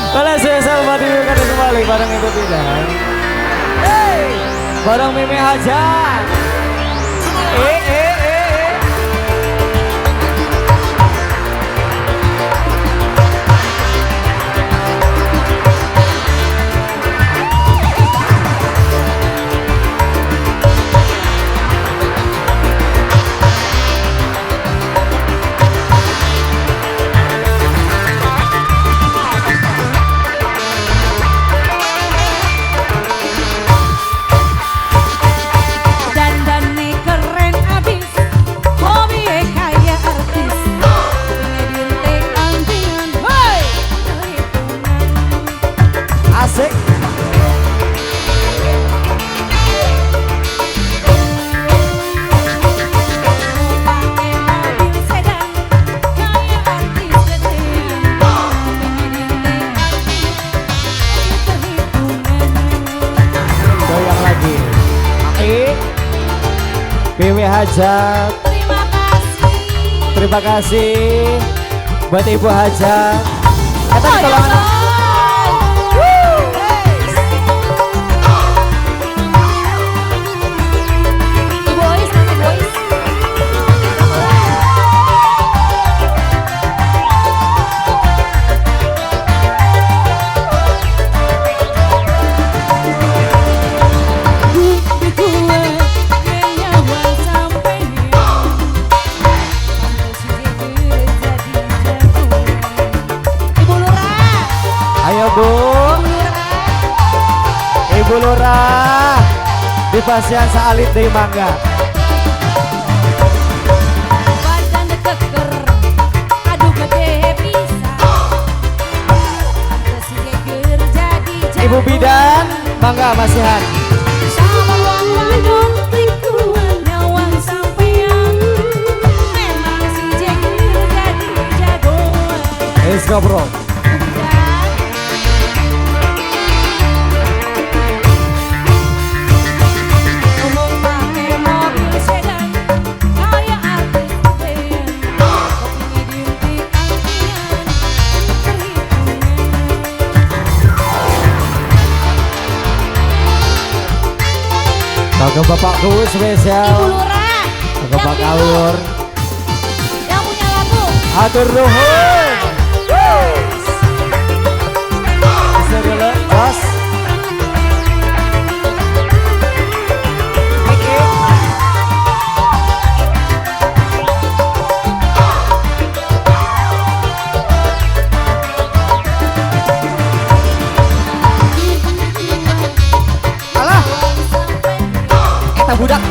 Boleh spesial buat ibu kada kembali bareng Ibu Bidan. Hey, bareng Mimi Hajat. Asik. Goyang lagi. BW Hajat. Terima kasih. Terima kasih buat Ibu Hajat. Kata tolong. Ayo Bu, Ibu Lurah, di pasian saalit deui mangga. Badan keker, aduh gede pisan. Ibu Bidan, mangga masihan. Let's go bro. Ke Bapakku spesial. Ibu Lurah. Ke Bapak Kaur. Yang punya lagu. Atur nuhun. Bisa dulu, bos. Alah. Eta budak.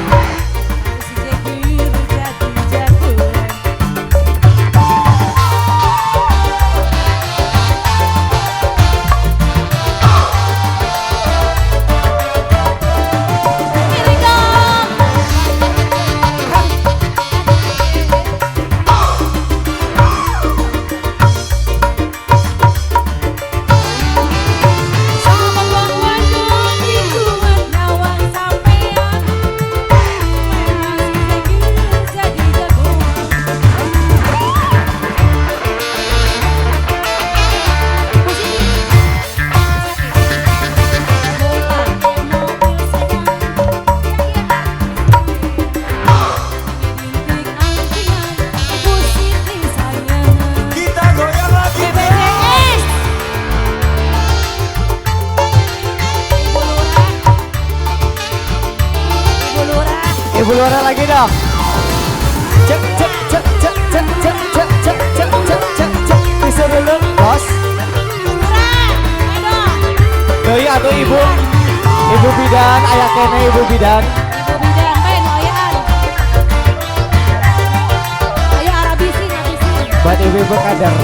Ibu Lurah lagi dong. Cek cek cek cek cek cek cek cek cek cek cek cek. Bisa dulu, bos. Deui atuh ibu. Ibu Bidan, aya kene Ibu Bidan. Ibu Bidan, bae nu ayaan. Ayo arabisin, abisin. Buat ibu-ibu kader.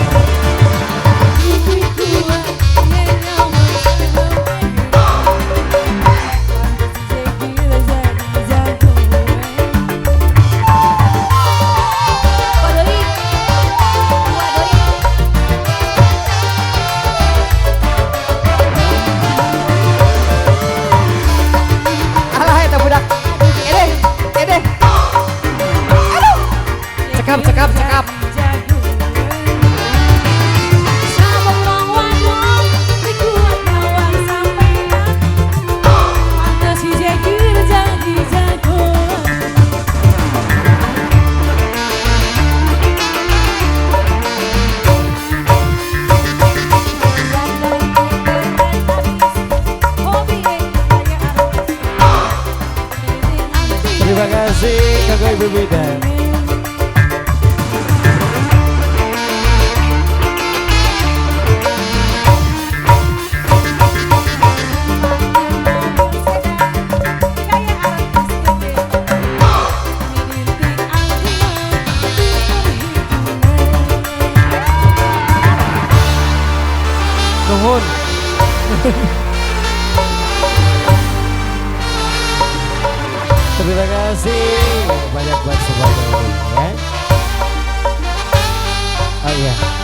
Cekap, cekap, cekap. berbeda. Nuhun. Terima kasih banyak buat semuanya ini ya. Oh iya.